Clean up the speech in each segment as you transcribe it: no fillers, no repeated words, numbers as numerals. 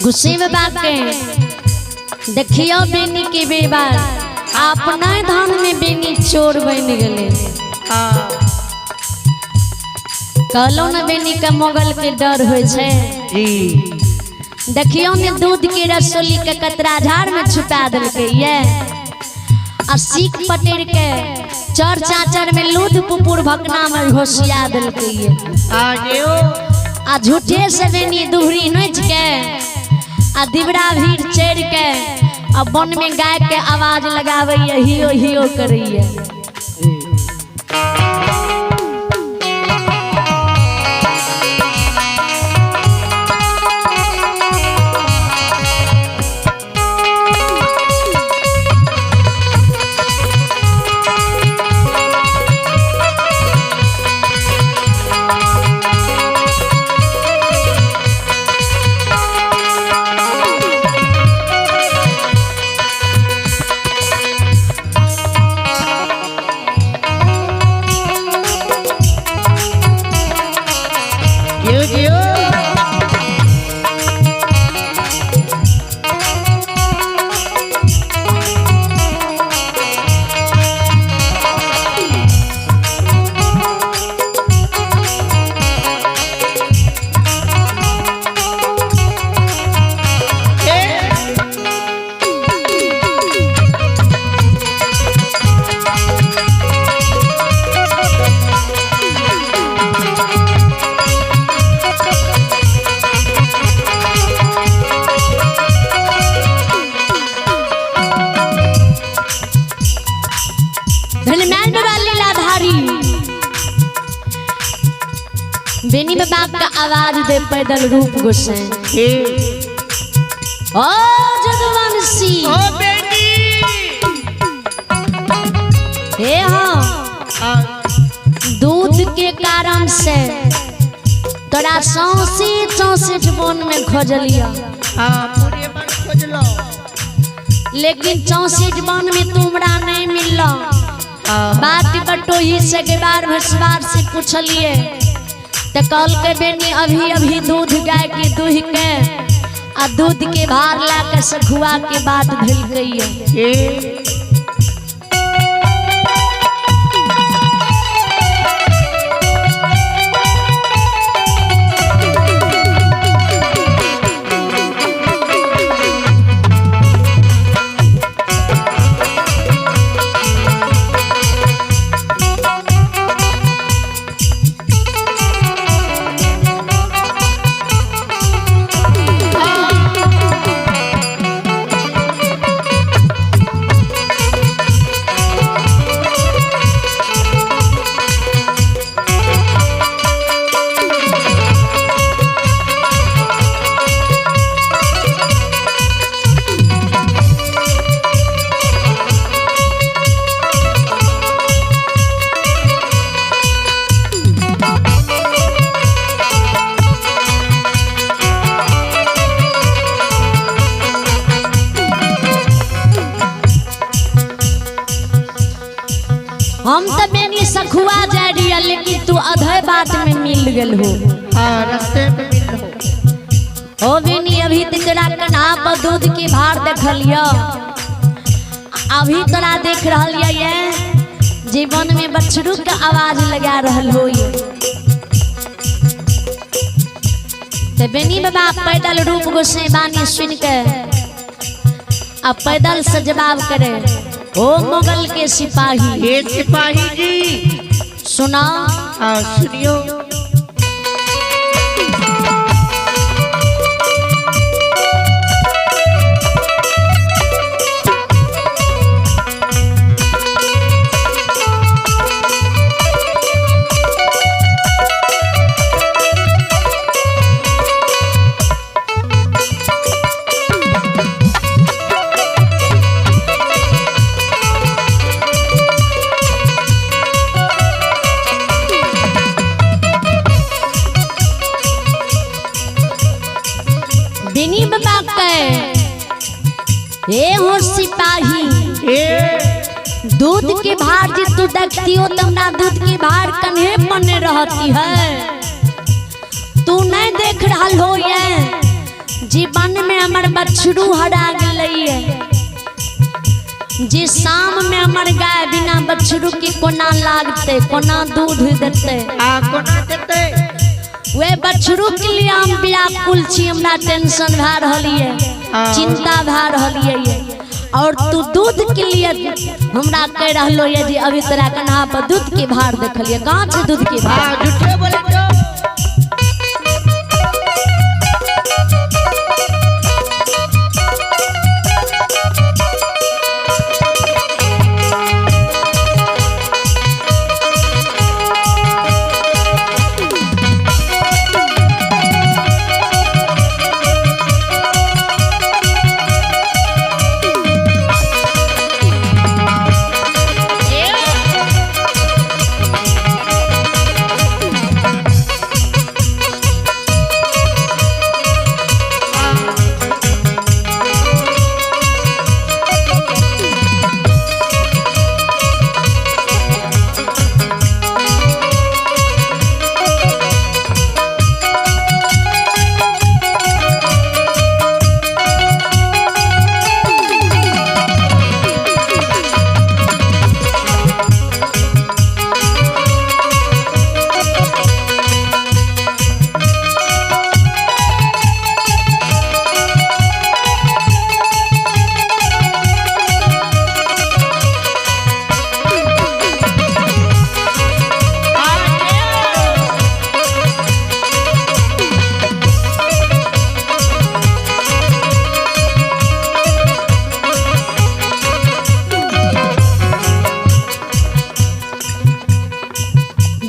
गुस्से में बात के देखियो बेनी के बेबार अपना धान में बेनी चोर बन गए। हाँ। कहलो न बेनी के मुगल के डर होइ छै। जी। देखियो ने दूध के रसोली के कतरा झाड़ में छुपा देलकै ये आ सीख पटेर के चर चाचर में लूध पुपुर भकना में घोसिया देलकै ये। हाँ जियो। आ झूठे से बेनी दुहरी नोच के आ दिबरा भीड़ चढ़ के आ वन में गाय के आवाज लगावे हियो हियो करैये। जियो जियो। धनमैन बाबा लीलाधारी बेनी में बाप का आवाज दे पैदल रूप गोसाई। ए। ओ जदुवंशी। ओ बेटी। हे हाँ। हाँ। दूध के कारण से तोरा सौंसे 64 वन में खोजलिया। हाँ पूरे मन खोज लो। लेकिन 64 वन में तुमरा नहीं मिललो। हाँ। बात बटोही से गेबार भसवार से पूछलिए तो कल के बेनी अभी अभी दूध गाय के दूह के आ दूध के भार ला के सखुआ के बात धल गई है। ए। हम तो बेनी सखुआ जा रही है लेकिन तू अधे बात में मिल गल हो। हाँ रास्ते में मिल हो। ओ बेनी अभी तो तोरा कन्हा पर दूध के भार देखलियो, अभी तोरा देख रहल ये जीवन में बछरू के आवाज लगा रहल हो। तो बेनी बाबा पैदल रूप गोसाई बानी सुन के अब पैदल से जवाब करे ओ मुगल के सिपाही। ये सिपाही जी सुना। हाँ सुनियो। बेनी बाबा के ए हो सिपाही ए। दूध के भार जे तू देखती हो तमना दूध के भार कन्हे पने रहती है। तू नहीं देख रहा हो ये जीवन में हमर बछरू हरा गेलैये, जे शाम में हमर गाय बिना बछरू के कोना लागते, कोना दूध देते, आ कोना देते। वे बछरू के लिए हम व्याकुल छी, हमरा टेंशन भए रहल ये, चिंता भए रहल ये, और तू दूध के लिए हमरा कह रहलो ये जे अभी तोरा कन्हा पर दूध के भार देखलिए, कहाँ छै दूध के भार? आ झूठे बोले तो।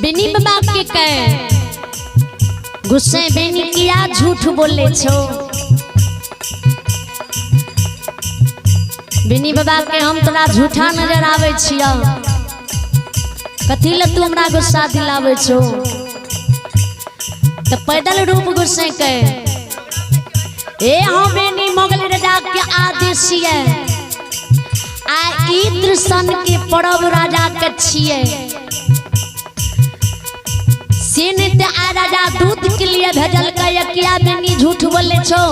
बिनी बाबा के कह गुस्से बेनी किया झूठ बोले छो। बिनी बाबा के हम तोरा झूठा नजर आवे छियो, कथी ले तू हमरा गुस्सा दिलावे छो? तो पैदल रूप गुस्से के ए हम बेनी मुगल राजा के आदेश ये आ इद्र सन के परब राजा के छिए, से नहीं ते आ राजा दूध के लिए भेजल किया बेनी झूठ बोले छो?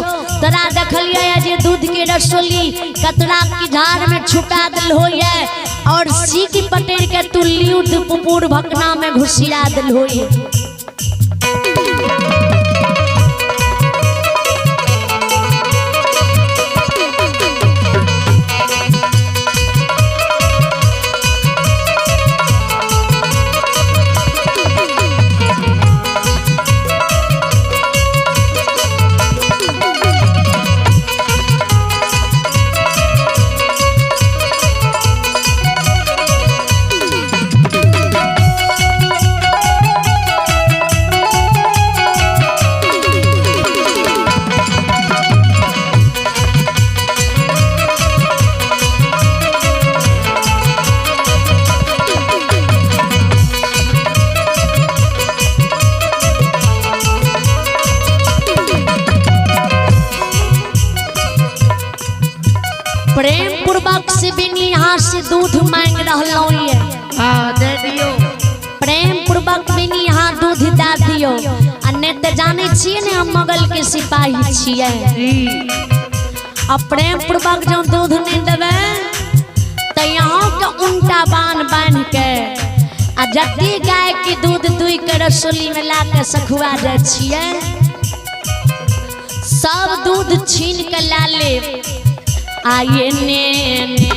तोरा देखलिए जे दूध के रसोली कतरा की झाड़ में छुपा दिल होइए और सीख पटेर के तू ल्यूद पुपुर भकना में घुसिया दिल होइए। प्रेम पूर्वक से बिनी यहाँ से दूध मांग रहलो ये, हाँ दे दियो। प्रेम पूर्वक बिनी यहाँ दूध दे दियो, आ नहीं तो जाने छिए ने हम मुगल के सिपाही छिए। आ प्रेम पूर्वक जो दूध नहीं देवे तो यहाँ के उल्टा बान बांध के आ जति गाय के दूध दुई के रसोली में ला के सखुआ जाए छिए, सब दूध छीन के ला ले आये ने ने।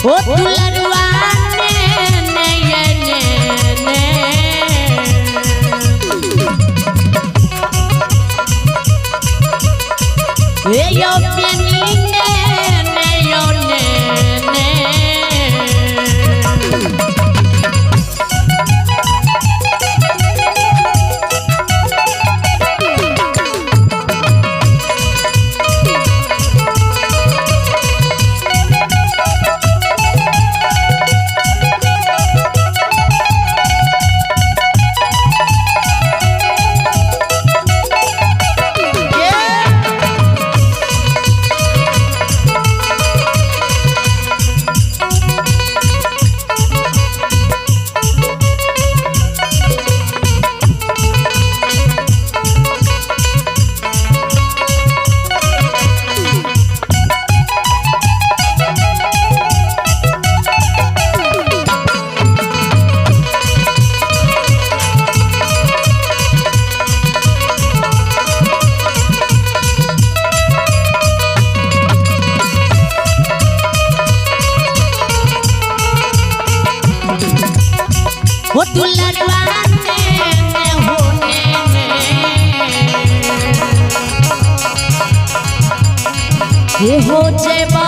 ओ दुलरुआ ने ने ये ने ने। ए यो पेनी ने ने यो ने ने। ये हे हो जयबा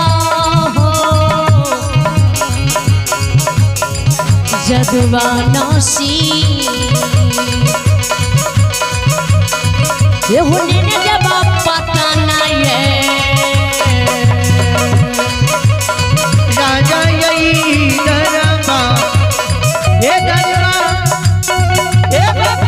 हो जदुआ नासी हे हो नेने जबा पता नहीं है। राजा यही दरमा हे दरमा हे बाबा।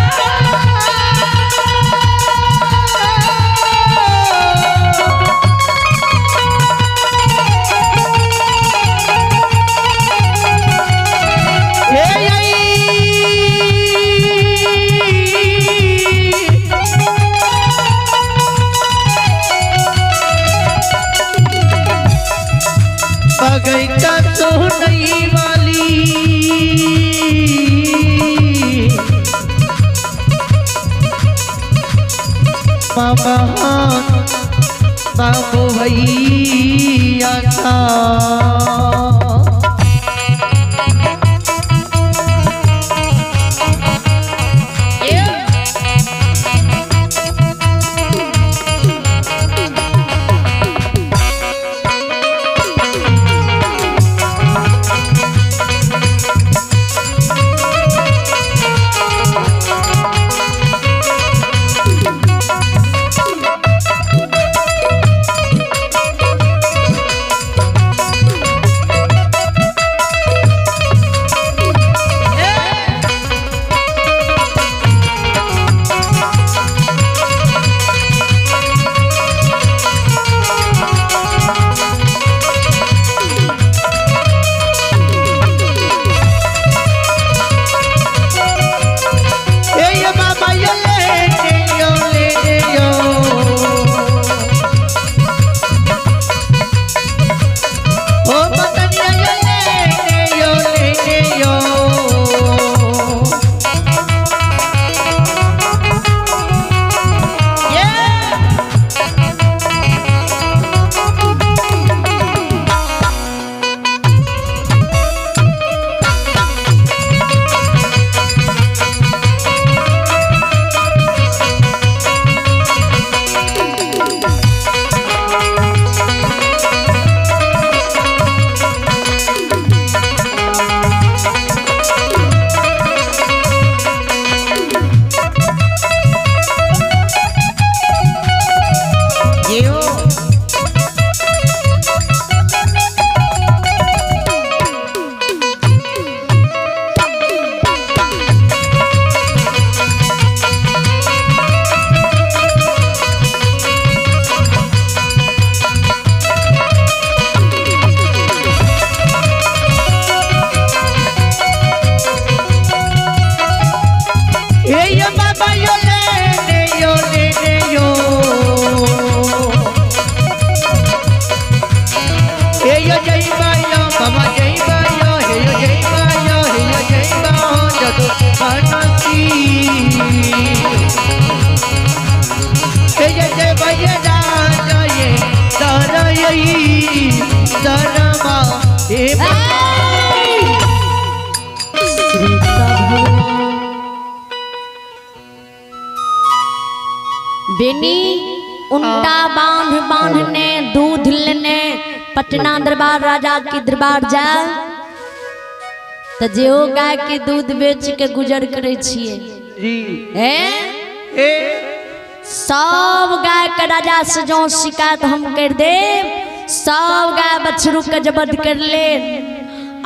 हे यही बगैचा सोनई वाली मामा बाबू भैया का। हे ये बाबा ये ले यो ले यो ओ बतनिया ये ले यो ले यो ये यो हे ये बाबा यो ले यो ले यो हे यो जय बायो बाबा जय बायो हे यो जय बायो हे यो जय बायो जदो हनसी हे यो जय बायो राजा ये दरयई दरमा हे बेनी उनटा बांध बांधने दूध लेने पटना दरबार राजा के दरबार जा तो जे ओ गाय के दूध बेच के गुजर करे छिए जी हैं ए सब गाय के राजा से जो शिकायत हम कर दे सब गाय बछरू के जबत कर ले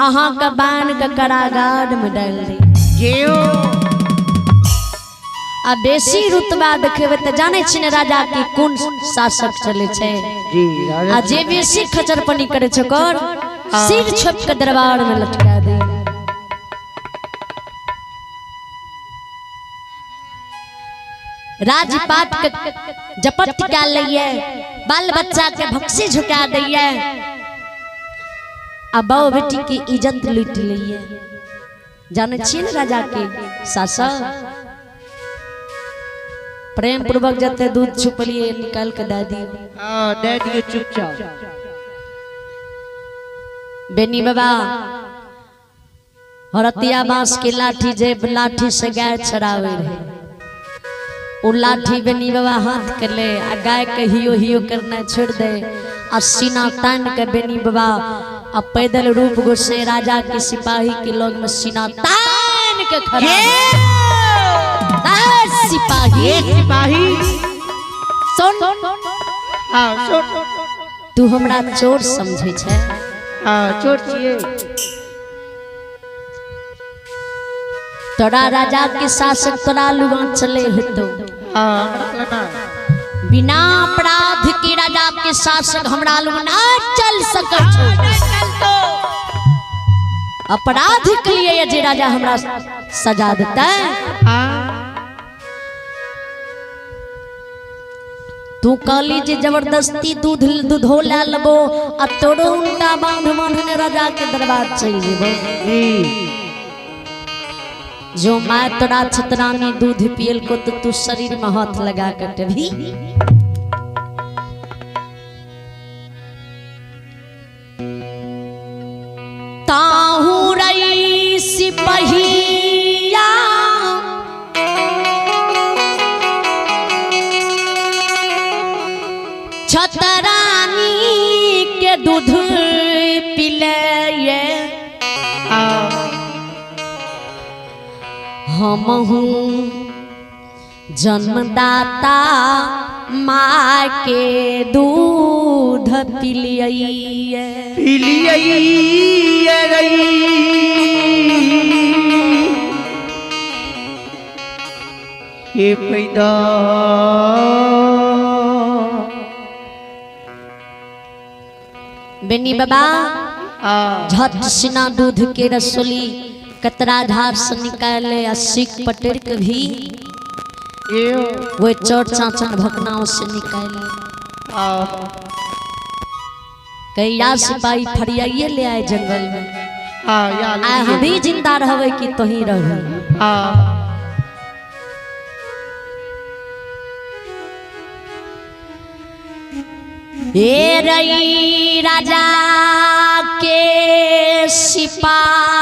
अहाँ के बांध के कारागार में डाल दे। यो आ बेसी रुतबा देखेबै तऽ जानै छी ने राजा के कोन शासक चलै छै जी राजा आ जे बेसी खचरपनी करै छै ओकर सिर छोपि के दरबार में लटका दे। राजपाट के जपत कए लैये, बाल बच्चा के भक्सी झुका दैये आ बहू बेटी के इज्जत लूट लैये। जानै छियै ने राजा के शासक प्रेम पूर्वक जते दूध छुपलिए निकाल के दे दियो। हाँ दे दियो चुपचाप। बेनी बाबा हरतिया बांस के लाठी जे लाठी से गाय चरावे रहे उ लाठी बेनी बाबा हाथ के ले आ गाय के हियो हियो करना छोड़ दे आ सीना तान के बेनी बाबा आ पैदल रूप गोसाई राजा के सिपाही के लग में सीना तान के खड़ा ए सिपाही ये सिपाही सुन। हाँ सुन। तू हमरा चोर समझे छै? हाँ चोर छिए। तोरा राजा के शासक तोरा लुगा चले हेतो। हाँ हमरा लेना। बिना अपराध के राजा के शासक हमरा लुगा ना चल सकत छौ। अपराध के लिए जे राजा हमरा सजा देता। हाँ तू कहली जे जबरदस्ती दूध दूधो ला लेबो आ तोरो उनका बांध बांधने राजा के दरबार चल जेबो। जी जो माय तोरा छतरानी दूध पियल को तो तू शरीर में हाथ लगा के भी ताहू रई सिपहिया छतरानी के दूध पिले। हाँ हम हूँ जन्मदाता माँ के दूध पिलिए। पिलिए रई हे पैदा। बेनी बाबा हाँ झट सिना दूध के रसोली कतरा धार से निकाले आ सीख पटेर के भी ये वो चोट चाचन भकनाओं से निकाले। हाँ कैया सिपाही फरियाइए ले आए जंगल में। हाँ या आए हम भी जिंदा रहवे कि तोही रहबे। हाँ ए रई राजा के सिपाही